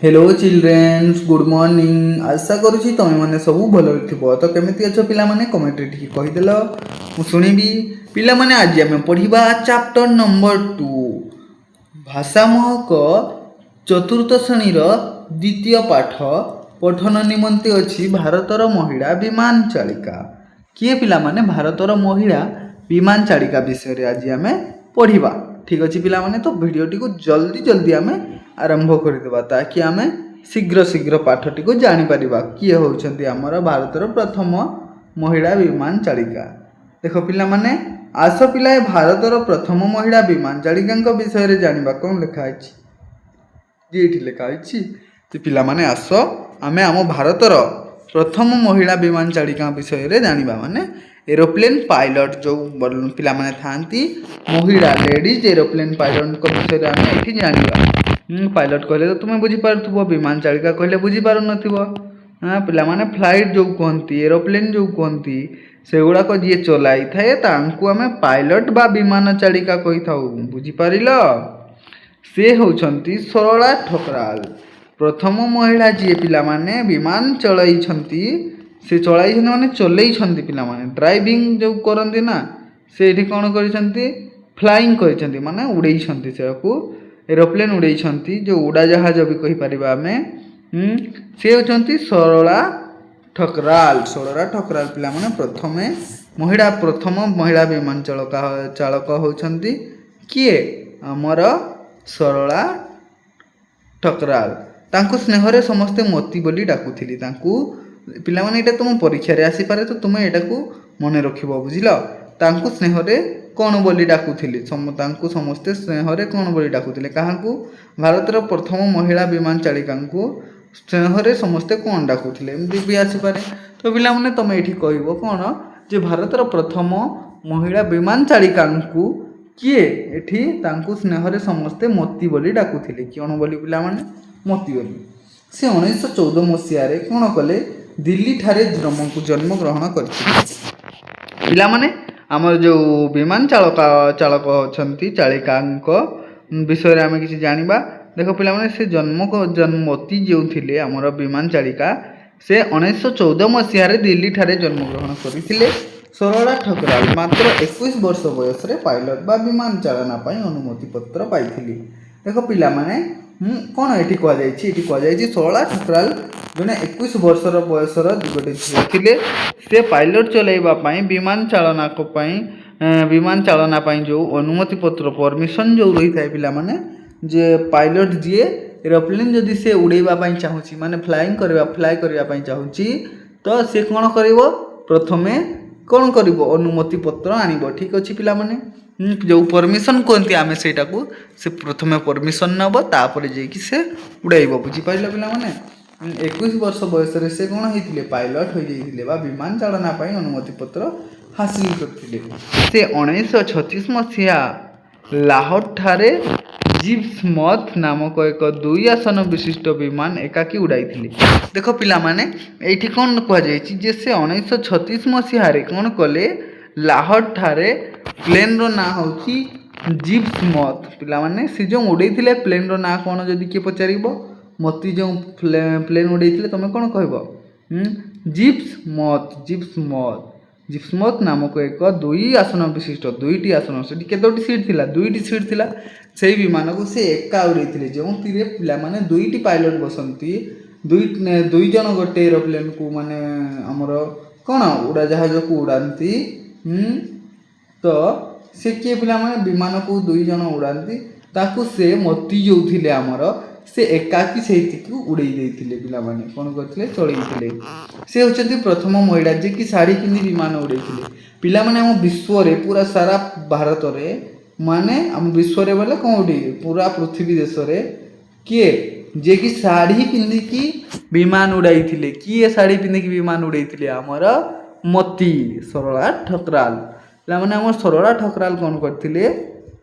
Hello childrens, good morning. ଆଶା କରୁଛି ତୁମେମାନେ ସବୁ ଭଲରେ ଥିବ। ତ କେମିତି ଅଛ ପିଲାମାନେ, କମେଣ୍ଟରେ ଟିକେ କହିଦେଲ, ମୁଁ ଶୁଣିବି। ପିଲାମାନେ, ଆଜି ଆମେ ପଢ଼ିବା ଚାପ୍ଟର ନମ୍ବର 2, ଭାଷା ମହକ, ଚତୁର୍ଥ ଶ୍ରେଣୀର ଦ୍ୱିତୀୟ ପାଠ। ପଠନ ନିମନ୍ତେ ଅଛି ଭାରତର ମହିଳା ବିମାନ ଚାଳିକା କିଏ। ପିଲାମାନେ, ଭାରତର ମହିଳା ବିମାନ ଚାଳିକା ବିଷୟରେ ଆଜି ଆମେ ପଢ଼ିବା। ଠିକ୍ ଅଛି ପିଲାମାନେ, ତ ଭିଡ଼ିଓଟିକୁ ଜଲ୍ଦି ଜଲ୍ଦି ଆମେ ଆରମ୍ଭ କରିଦେବା, ତାକି ଆମେ ଶୀଘ୍ର ଶୀଘ୍ର ପାଠଟିକୁ ଜାଣିପାରିବା, କିଏ ହେଉଛନ୍ତି ଆମର ଭାରତର ପ୍ରଥମ ମହିଳା ବିମାନ ଚାଳିକା। ଦେଖ ପିଲାମାନେ, ଆସ ପିଲାଏ, ଭାରତର ପ୍ରଥମ ମହିଳା ବିମାନ ଚାଳିକାଙ୍କ ବିଷୟରେ ଜାଣିବା। କ'ଣ ଲେଖା ହେଇଛି ଯେ ଏଇଠି ଲେଖା ହେଇଛି ଯେ ପିଲାମାନେ, ଆସ ଆମେ ଆମ ଭାରତର ପ୍ରଥମ ମହିଳା ବିମାନ ଚାଳିକା ବିଷୟରେ ଜାଣିବା। ମାନେ ଏରୋପ୍ଲେନ୍ ପାଇଲଟ୍ ଯେଉଁ ପିଲାମାନେ ଥାଆନ୍ତି, ମହିଳା ଲେଡ଼ିଜ୍ ଏରୋପ୍ଲେନ୍ ପାଇଲଟ୍ଙ୍କ ବିଷୟରେ ଆମେ ଏଇଠି ଜାଣିବା। ପାଇଲଟ୍ କହିଲେ ତ ତୁମେ ବୁଝିପାରୁଥିବ, ବିମାନ ଚାଳିକା କହିଲେ ବୁଝିପାରୁନଥିବ। ହଁ ପିଲାମାନେ, ଫ୍ଲାଇଟ୍ ଯେଉଁ କୁହନ୍ତି, ଏରୋପ୍ଲେନ୍ ଯେଉଁ କୁହନ୍ତି, ସେଗୁଡ଼ାକ ଯିଏ ଚଲାଇଥାଏ, ତାଙ୍କୁ ଆମେ ପାଇଲଟ୍ ବା ବିମାନ ଚାଳିକା କହିଥାଉ। ବୁଝିପାରିଲ? ସେ ହେଉଛନ୍ତି ସରଳା ଠକରାଲ। ପ୍ରଥମ ମହିଳା ଯିଏ ପିଲାମାନେ ବିମାନ ଚଳାଇଛନ୍ତି। ସେ ଚଳାଇଛନ୍ତି ମାନେ ଚଲେଇଛନ୍ତି ପିଲାମାନେ, ଡ୍ରାଇଭିଂ ଯେଉଁ କରନ୍ତି ନା, ସେ ଏଠି କ'ଣ କରିଛନ୍ତି? ଫ୍ଲାଇଂ କରିଛନ୍ତି, ମାନେ ଉଡ଼େଇଛନ୍ତି ସେଆକୁ, ଏରୋପ୍ଲେନ୍ ଉଡ଼େଇଛନ୍ତି, ଯେଉଁ ଉଡ଼ାଜାହାଜ ବି କହିପାରିବା ଆମେ। ସେ ହେଉଛନ୍ତି ସରଳା ଠକରାଲ। ସରଳା ଠକରାଲ ପିଲାମାନେ ପ୍ରଥମେ ମହିଳା, ପ୍ରଥମ ମହିଳା ବିମାନ ଚାଳକ ହେଉଛନ୍ତି କିଏ? ଆମର ସରଳା ଠକରାଲ। ତାଙ୍କୁ ସ୍ନେହରେ ସମସ୍ତେ ମତି ବୋଲି ଡାକୁଥିଲେ ତାଙ୍କୁ। ପିଲାମାନେ, ଏଇଟା ତୁମ ପରୀକ୍ଷାରେ ଆସିପାରେ, ତ ତୁମେ ଏଇଟାକୁ ମନେ ରଖିବ, ବୁଝିଲ? ତାଙ୍କୁ ସ୍ନେହରେ କ'ଣ ବୋଲି ଡାକୁଥିଲେ? ତାଙ୍କୁ ସମସ୍ତେ ସ୍ନେହରେ କ'ଣ ବୋଲି ଡାକୁଥିଲେ? କାହାକୁ? ଭାରତର ପ୍ରଥମ ମହିଳା ବିମାନ ଚାଳିକାଙ୍କୁ ସ୍ନେହରେ ସମସ୍ତେ କ'ଣ ଡାକୁଥିଲେ? ଏମିତି ବି ଆସିପାରେ। ତ ପିଲାମାନେ, ତୁମେ ଏଇଠି କହିବ କ'ଣ ଯେ ଭାରତର ପ୍ରଥମ ମହିଳା ବିମାନ ଚାଳିକାଙ୍କୁ କିଏ ଏଠି ତାଙ୍କୁ ସ୍ନେହରେ ସମସ୍ତେ ମତି ବୋଲି ଡାକୁଥିଲେ। କ'ଣ ବୋଲି ପିଲାମାନେ? ମତି ବୋଲି। ସେ 1914 ମସିହାରେ କ'ଣ କଲେ? ଦିଲ୍ଲୀଠାରେ ଜନ୍ମଗ୍ରହଣ କରିଥିଲେ। ପିଲାମାନେ, ଆମର ଯେଉଁ ବିମାନ ଚାଳକ ଅଛନ୍ତି, ଚାଳିକାଙ୍କ ବିଷୟରେ ଆମେ କିଛି ଜାଣିବା। ଦେଖ ପିଲାମାନେ, ସେ ଜନ୍ମ ମତି ଯେଉଁ ଥିଲେ ଆମର ବିମାନ ଚାଳିକା, ସେ 1914 ମସିହାରେ ଦିଲ୍ଲୀଠାରେ ଜନ୍ମଗ୍ରହଣ କରିଥିଲେ। ସରଳା ଠକରାଲ ମାତ୍ର 21 ବର୍ଷ ବୟସରେ ପାଇଲଟ ବା ବିମାନ ଚାଳନା ପାଇଁ ଅନୁମତି ପତ୍ର ପାଇଥିଲେ। ଦେଖ ପିଲାମାନେ, କ'ଣ ଏଠି କୁହାଯାଇଛି? ଏଠି କୁହାଯାଇଛି, ସରଳା ଠକରାଲ ଜଣେ 21 ବର୍ଷର ବୟସର ଗୋଟେ ଝିଅ ଥିଲେ। ସେ ପାଇଲଟ ଚଲାଇବା ପାଇଁ, ବିମାନ ଚାଳନା ପାଇଁ, ବିମାନ ଚାଳନା ପାଇଁ ଯେଉଁ ଅନୁମତି ପତ୍ର, ପରମିସନ୍ ଯେଉଁ ରହିଥାଏ ପିଲାମାନେ, ଯେ ପାଇଲଟ ଯିଏ ଏରୋପ୍ଲେନ୍ ଯଦି ସେ ଉଡ଼େଇବା ପାଇଁ ଚାହୁଁଛି, ମାନେ ଫ୍ଲାଇଂ କରିବା, ଫ୍ଲାଏ କରିବା ପାଇଁ ଚାହୁଁଛି, ତ ସେ କ'ଣ କରିବ? ପ୍ରଥମେ କ'ଣ କରିବ? ଅନୁମତି ପତ୍ର ଆଣିବ। ଠିକ୍ ଅଛି ପିଲାମାନେ? ଯେଉଁ ପରମିସନ୍ କୁହନ୍ତି ଆମେ ସେଇଟାକୁ, ସେ ପ୍ରଥମେ ପରମିସନ୍ ନେବ, ତାପରେ ଯାଇକି ସେ ଉଡ଼େଇବ। ବୁଝିପାରିଲ ପିଲାମାନେ? 21 ବର୍ଷ ବୟସରେ ସେ କ'ଣ ହେଇଥିଲେ? ପାଇଲଟ ହୋଇଯାଇଥିଲେ ବା ବିମାନ ଚାଳନା ପାଇଁ ଅନୁମତି ପତ୍ର ହାସିଲ କରିଥିଲେ। ସେ 1936 ମସିହା ଲାହୋରଠାରେ ଜିପ୍ସ ମଥ୍ ନାମକ ଏକ ଦୁଇ ଆସନ ବିଶିଷ୍ଟ ବିମାନ ଏକାକୀ ଉଡ଼ାଇଥିଲେ। ଦେଖ ପିଲାମାନେ, ଏଇଠି କ'ଣ କୁହାଯାଇଛି ଯେ ସେ 1936 ମସିହାରେ କ'ଣ କଲେ ଲାହୋରଠାରେ? ପ୍ଲେନ୍ର ନାଁ ହେଉଛି ଜିପ୍ସ ମଥ୍। ପିଲାମାନେ, ସେ ଯେଉଁ ଉଡ଼େଇଥିଲେ ପ୍ଲେନ୍ର ନାଁ କ'ଣ ଯଦି କିଏ ପଚାରିବ, ମତି ଯେଉଁ ପ୍ଲେନ୍ ଉଡ଼େଇଥିଲେ, ତୁମେ କ'ଣ କହିବ? Chips month, chips month. Chips month ନାମକ ଏକ ଦୁଇ ଆସନ ବିଶିଷ୍ଟ, ଦୁଇଟି ଆସନ, ସେଠି କେତୋଟି ସିଟ୍ ଥିଲା? ଦୁଇଟି ସିଟ୍ ଥିଲା। ସେଇ ବିମାନକୁ ସେ ଏକା ଉଡ଼େଇଥିଲେ, ଯେଉଁଥିରେ ପିଲାମାନେ ଦୁଇଟି ପାଇଲଟ ବସନ୍ତି। ଦୁଇ ଦୁଇ ଜଣ ଗୋଟେ ଏରୋପ୍ଲେନ୍କୁ, ମାନେ ଆମର କ'ଣ ଉଡ଼ାଜାହାଜକୁ ଉଡ଼ାନ୍ତି। ତ ସେ କିଏ ପିଲାମାନେ, ବିମାନକୁ ଦୁଇ ଜଣ ଉଡ଼ାନ୍ତି, ତାକୁ ସେ ମତି ଯେଉଁ ଥିଲେ ଆମର, ସେ ଏକାକି ସେଇଥିକୁ ଉଡ଼େଇ ଦେଇଥିଲେ। ପିଲାମାନେ, କ'ଣ କରିଥିଲେ? ଚଳେଇଥିଲେ। ସେ ହେଉଛନ୍ତି ପ୍ରଥମ ମହିଳା ଯିଏକି ଶାଢ଼ୀ ପିନ୍ଧି ବିମାନ ଉଡ଼େଇଥିଲେ। ପିଲାମାନେ, ଆମ ବିଶ୍ୱରେ, ପୁରା ସାରା ଭାରତରେ, ମାନେ ଆମ ବିଶ୍ୱରେ ବୋଲେ କେଉଁଠି, ପୁରା ପୃଥିବୀ ଦେଶରେ କିଏ ଯିଏକି ଶାଢ଼ୀ ପିନ୍ଧିକି ବିମାନ ଉଡ଼ାଇଥିଲେ? କିଏ ଶାଢ଼ୀ ପିନ୍ଧିକି ବିମାନ ଉଡ଼େଇଥିଲେ? ଆମର ମତି ସରଳା ଠକରାଲ। ପିଲାମାନେ, ଆମର ସରଳା ଠକରାଲ କ'ଣ କରିଥିଲେ?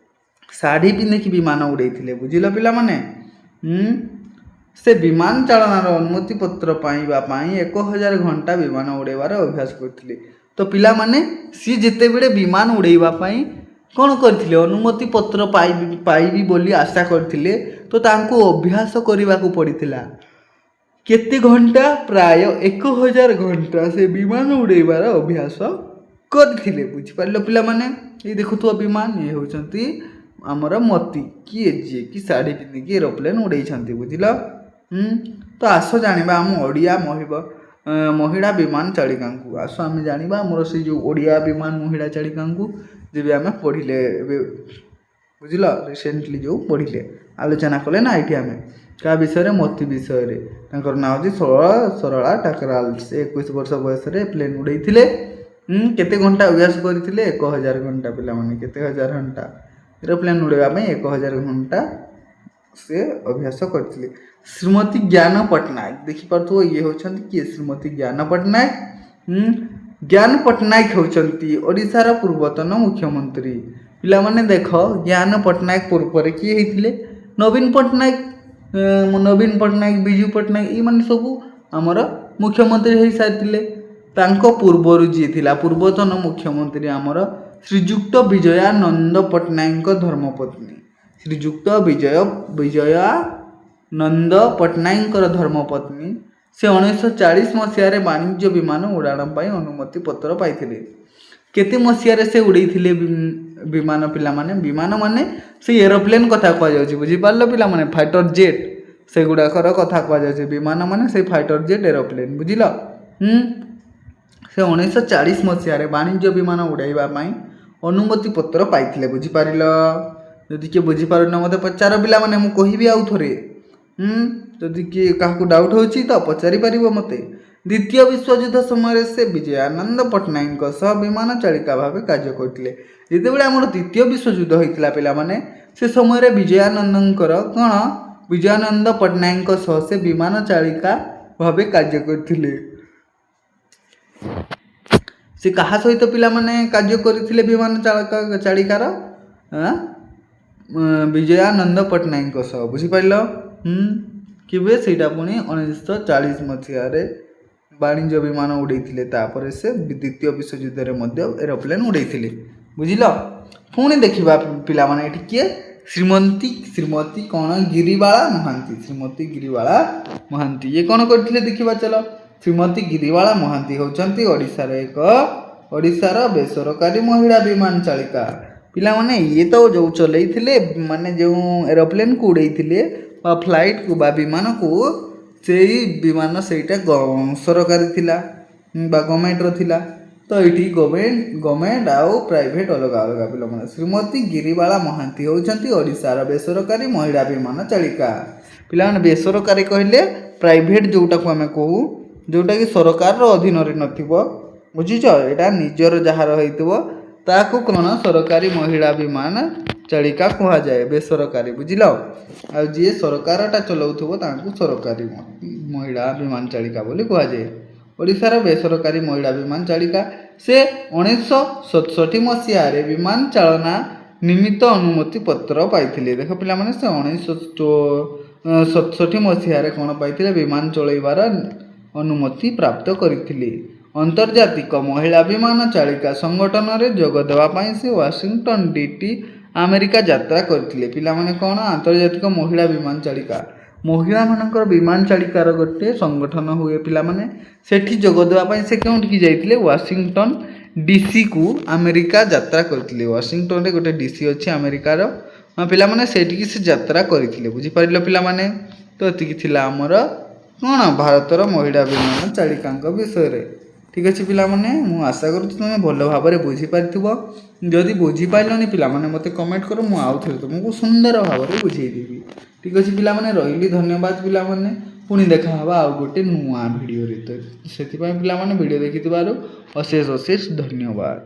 ଶାଢ଼ୀ ପିନ୍ଧିକି ବିମାନ ଉଡ଼େଇଥିଲେ। ବୁଝିଲ ପିଲାମାନେ? ସେ ବିମାନ ଚାଳନାର ଅନୁମତି ପତ୍ର ପାଇବା ପାଇଁ 1000 ଘଣ୍ଟା ବିମାନ ଉଡ଼େଇବାର ଅଭ୍ୟାସ କରିଥିଲେ। ତ ପିଲାମାନେ, ସିଏ ଯେତେବେଳେ ବିମାନ ଉଡ଼େଇବା ପାଇଁ କ'ଣ କରିଥିଲେ? ଅନୁମତି ପତ୍ର ପାଇବି ବୋଲି ଆଶା କରିଥିଲେ। ତ ତାଙ୍କୁ ଅଭ୍ୟାସ କରିବାକୁ ପଡ଼ିଥିଲା। କେତେ ଘଣ୍ଟା? ପ୍ରାୟ 1000 ଘଣ୍ଟା ସେ ବିମାନ ଉଡ଼େଇବାର ଅଭ୍ୟାସ କରିଥିଲେ। ବୁଝିପାରିଲ ପିଲାମାନେ? ଏଇ ଦେଖୁଥିବ ବିମାନ, ଇଏ ହେଉଛନ୍ତି ଆମର ମତି। କିଏ? ଯିଏକି ଶାଢ଼ୀ ପିନ୍ଧିକି ଏରୋପ୍ଲେନ୍ ଉଡ଼େଇଛନ୍ତି। ବୁଝିଲ? ତ ଆସ ଜାଣିବା ଆମ ଓଡ଼ିଆ ମହିଳା ବିମାନ ଚାଳିକାଙ୍କୁ। ଆସ ଆମେ ଜାଣିବା ଆମର ସେଇ ଯେଉଁ ଓଡ଼ିଆ ବିମାନ ମହିଳା ଚାଳିକାଙ୍କୁ, ଯେବେ ଆମେ ପଢ଼ିଲେ ଏବେ, ବୁଝିଲ, ରିସେଣ୍ଟଲି ଯେଉଁ ପଢ଼ିଲେ, ଆଲୋଚନା କଲେ ନା ଏଇଠି ଆମେ। କାହା ବିଷୟରେ? ମତି ବିଷୟରେ। ତାଙ୍କର ନାଁ ହେଉଛି ସରଳା ଠାକରାଲ। ସେ 21 ବର୍ଷ ବୟସରେ ପ୍ଲେନ୍ ଉଡ଼େଇଥିଲେ। କେତେ ଘଣ୍ଟା ଅଭ୍ୟାସ କରିଥିଲେ? 1000 ଘଣ୍ଟା। ପିଲାମାନେ, କେତେ ହଜାର ଘଣ୍ଟା? ଏରୋପ୍ଲେନ୍ ଉଡ଼େଇବା ପାଇଁ 1000 ଘଣ୍ଟା ସେ ଅଭ୍ୟାସ କରିଥିଲେ। ଶ୍ରୀମତୀ ଜ୍ଞାନ ପଟ୍ଟନାୟକ, ଦେଖିପାରୁଥିବ, ଇଏ ହେଉଛନ୍ତି କିଏ? ଶ୍ରୀମତୀ ଜ୍ଞାନ ପଟ୍ଟନାୟକ। ଜ୍ଞାନ ପଟ୍ଟନାୟକ ହେଉଛନ୍ତି ଓଡ଼ିଶାର ପୂର୍ବତନ ମୁଖ୍ୟମନ୍ତ୍ରୀ। ପିଲାମାନେ ଦେଖ, ଜ୍ଞାନ ପଟ୍ଟନାୟକ ପୂର୍ବରେ କିଏ ହେଇଥିଲେ? ନବୀନ ପଟ୍ଟନାୟକ। ନବୀନ ପଟ୍ଟନାୟକ, ବିଜୁ ପଟ୍ଟନାୟକ, ଏଇମାନେ ସବୁ ଆମର ମୁଖ୍ୟମନ୍ତ୍ରୀ ହେଇସାରିଥିଲେ। ତାଙ୍କ ପୂର୍ବରୁ ଯିଏ ଥିଲା ପୂର୍ବତନ ମୁଖ୍ୟମନ୍ତ୍ରୀ ଆମର, ଶ୍ରୀଯୁକ୍ତ ବିଜୟାନନ୍ଦ ପଟ୍ଟନାୟକଙ୍କ ଧର୍ମପତ୍ନୀ। ଶ୍ରୀଯୁକ୍ତ ବିଜୟାନନ୍ଦ ପଟ୍ଟନାୟକଙ୍କର ଧର୍ମପତ୍ନୀ। ସେ 1940 ମସିହାରେ ବାଣିଜ୍ୟ ବିମାନ ଉଡ଼ାଣ ପାଇଁ ଅନୁମତି ପତ୍ର ପାଇଥିଲେ। କେତେ ମସିହାରେ ସେ ଉଡ଼େଇଥିଲେ ବିମାନ ପିଲାମାନେ? ବିମାନ ମାନେ ସେଇ ଏରୋପ୍ଲେନ୍ କଥା କୁହାଯାଉଛି। ବୁଝିପାରିଲ ପିଲାମାନେ? ଫାଇଟର ଜେଟ୍, ସେଗୁଡ଼ାକର କଥା କୁହାଯାଉଛି। ବିମାନ ମାନେ ସେଇ ଫାଇଟର ଜେଟ୍, ଏରୋପ୍ଲେନ୍। ବୁଝିଲ? ସେ 1940 ମସିହାରେ ବାଣିଜ୍ୟ ବିମାନ ଉଡ଼ାଇବା ପାଇଁ ଅନୁମତି ପତ୍ର ପାଇଥିଲେ। ବୁଝିପାରିଲ? ଯଦି କିଏ ବୁଝିପାରୁନ, ମୋତେ ପଚାର ପିଲାମାନେ, ମୁଁ କହିବି ଆଉ ଥରେ। ଯଦି କିଏ କାହାକୁ ଡାଉଟ୍ ହେଉଛି ତ ପଚାରି ପାରିବ ମୋତେ। ଦ୍ୱିତୀୟ ବିଶ୍ୱଯୁଦ୍ଧ ସମୟରେ ସେ ବିଜୟାନନ୍ଦ ପଟ୍ଟନାୟକଙ୍କ ସହ ବିମାନ ଚାଳିକା ଭାବେ କାର୍ଯ୍ୟ କରିଥିଲେ। ଯେତେବେଳେ ଆମର ଦ୍ୱିତୀୟ ବିଶ୍ୱଯୁଦ୍ଧ ହୋଇଥିଲା ପିଲାମାନେ, ସେ ସମୟରେ ବିଜୟାନନ୍ଦଙ୍କର କ'ଣ, ବିଜୟାନନ୍ଦ ପଟ୍ଟନାୟକଙ୍କ ସହ ସେ ବିମାନ ଚାଳିକା ଭାବେ କାର୍ଯ୍ୟ କରିଥିଲେ। ସେ କାହା ସହିତ ପିଲାମାନେ କାର୍ଯ୍ୟ କରିଥିଲେ ବିମାନ ଚାଳିକାର? ଆଁ? ବିଜୟାନନ୍ଦ ପଟ୍ଟନାୟକଙ୍କ ସହ। ବୁଝିପାରିଲ? କେବେ ସେଇଟା ପୁଣି? 1940 ମସିହାରେ ବାଣିଜ୍ୟ ବିମାନ ଉଡ଼େଇଥିଲେ। ତାପରେ ସେ ଦ୍ୱିତୀୟ ବିଶ୍ୱଯୁଦ୍ଧରେ ମଧ୍ୟ ଏରୋପ୍ଲେନ୍ ଉଡ଼େଇଥିଲେ। ବୁଝିଲ? ପୁଣି ଦେଖିବା ପିଲାମାନେ, ଏଠି କିଏ? ଶ୍ରୀମତୀ କ'ଣ? ଗିରିବାଳା ମହାନ୍ତି। ଶ୍ରୀମତୀ ଗିରିବାଳା ମହାନ୍ତି, ଇଏ କ'ଣ କରିଥିଲେ ଦେଖିବା ଚାଲ। ଶ୍ରୀମତୀ ଗିରିବାଳା ମହାନ୍ତି ହେଉଛନ୍ତି ଓଡ଼ିଶାର ବେସରକାରୀ ମହିଳା ବିମାନ ଚାଳିକା। ପିଲାମାନେ, ଇଏ ତ ଯେଉଁ ଚଲେଇଥିଲେ, ମାନେ ଯେଉଁ ଏରୋପ୍ଲେନ୍କୁ ଉଡ଼େଇଥିଲେ ବା ଫ୍ଲାଇଟ୍କୁ ବା ବିମାନକୁ, ସେଇ ବିମାନ ସେଇଟା ସରକାରୀ ଥିଲା ବା ଗଭର୍ଣ୍ଣମେଣ୍ଟର ଥିଲା। ତ ଏଇଠି ଗଭର୍ଣ୍ଣମେଣ୍ଟ ଆଉ ପ୍ରାଇଭେଟ୍ ଅଲଗା ଅଲଗା। ପିଲାମାନେ, ଶ୍ରୀମତୀ ଗିରିବାଳା ମହାନ୍ତି ହେଉଛନ୍ତି ଓଡ଼ିଶାର ବେସରକାରୀ ମହିଳା ବିମାନ ଚାଳିକା। ପିଲାମାନେ, ବେସରକାରୀ କହିଲେ ପ୍ରାଇଭେଟ୍ ଯେଉଁଟାକୁ ଆମେ କହୁ, ଯେଉଁଟାକି ସରକାରର ଅଧୀନରେ ନଥିବ। ବୁଝିଛ? ଏଇଟା ନିଜର ଯାହାର ହେଇଥିବ, ତାକୁ କ'ଣ ସରକାରୀ ମହିଳା ବିମାନ ଚାଳିକା କୁହାଯାଏ, ବେସରକାରୀ। ବୁଝିଲ? ଆଉ ଯିଏ ସରକାରଟା ଚଲାଉଥିବ, ତାଙ୍କୁ ସରକାରୀ ମହିଳା ବିମାନ ଚାଳିକା ବୋଲି କୁହାଯାଏ। ଓଡ଼ିଶାର ବେସରକାରୀ ମହିଳା ବିମାନ ଚାଳିକା। ସେ 1967 ମସିହାରେ ବିମାନ ଚାଳନା ନିମିତ୍ତ ଅନୁମତି ପତ୍ର ପାଇଥିଲେ। ଦେଖ ପିଲାମାନେ, ସେ 1967 ମସିହାରେ କ'ଣ ପାଇଥିଲେ? ବିମାନ ଚଳାଇବାର ଅନୁମତି ପ୍ରାପ୍ତ କରିଥିଲେ। ଆନ୍ତର୍ଜାତିକ ମହିଳା ବିମାନ ଚାଳିକା ସଂଗଠନରେ ଯୋଗ ଦେବା ପାଇଁ ସେ ୱାଶିଂଟନ ଡିସି, ଆମେରିକା ଯାତ୍ରା କରିଥିଲେ। ପିଲାମାନେ, କ'ଣ? ଆନ୍ତର୍ଜାତିକ ମହିଳା ବିମାନ ଚାଳିକା, ମହିଳାମାନଙ୍କର ବିମାନ ଚାଳିକାର ଗୋଟେ ସଂଗଠନ ହୁଏ ପିଲାମାନେ। ସେଠି ଯୋଗ ଦେବା ପାଇଁ ସେ କେଉଁଠିକି ଯାଇଥିଲେ? ୱାଶିଂଟନ ଡିସିକୁ ଆମେରିକା ଯାତ୍ରା କରିଥିଲେ। ୱାଶିଂଟନରେ ଗୋଟେ ଡିସି ଅଛି ଆମେରିକାର। ହଁ ପିଲାମାନେ, ସେଇଠିକି ସେ ଯାତ୍ରା କରିଥିଲେ। ବୁଝିପାରିଲ ପିଲାମାନେ? ତ ଏତିକି ଥିଲା ଆମର କ'ଣ, ଭାରତର ମହିଳା ବିମାନ ଚାଳିକାଙ୍କ ବିଷୟରେ। ଠିକ୍ ଅଛି ପିଲାମାନେ, ମୁଁ ଆଶା କରୁଛି ତୁମେ ଭଲ ଭାବରେ ବୁଝିପାରିଥିବ। ଯଦି ବୁଝିପାରିଲନି ପିଲାମାନେ, ମୋତେ କମେଣ୍ଟ କର, ମୁଁ ଆଉ ଥରେ ତୁମକୁ ସୁନ୍ଦର ଭାବରେ ବୁଝେଇଦେବି। ଠିକ୍ ଅଛି ପିଲାମାନେ, ରହିଲି, ଧନ୍ୟବାଦ ପିଲାମାନେ। ପୁଣି ଦେଖା ହେବା ଆଉ ଗୋଟେ ନୂଆ ଭିଡ଼ିଓରେ। ତ ସେଥିପାଇଁ ପିଲାମାନେ, ଭିଡ଼ିଓ ଦେଖିଥିବାରୁ ଅଶେଷ ଅଶେଷ ଧନ୍ୟବାଦ।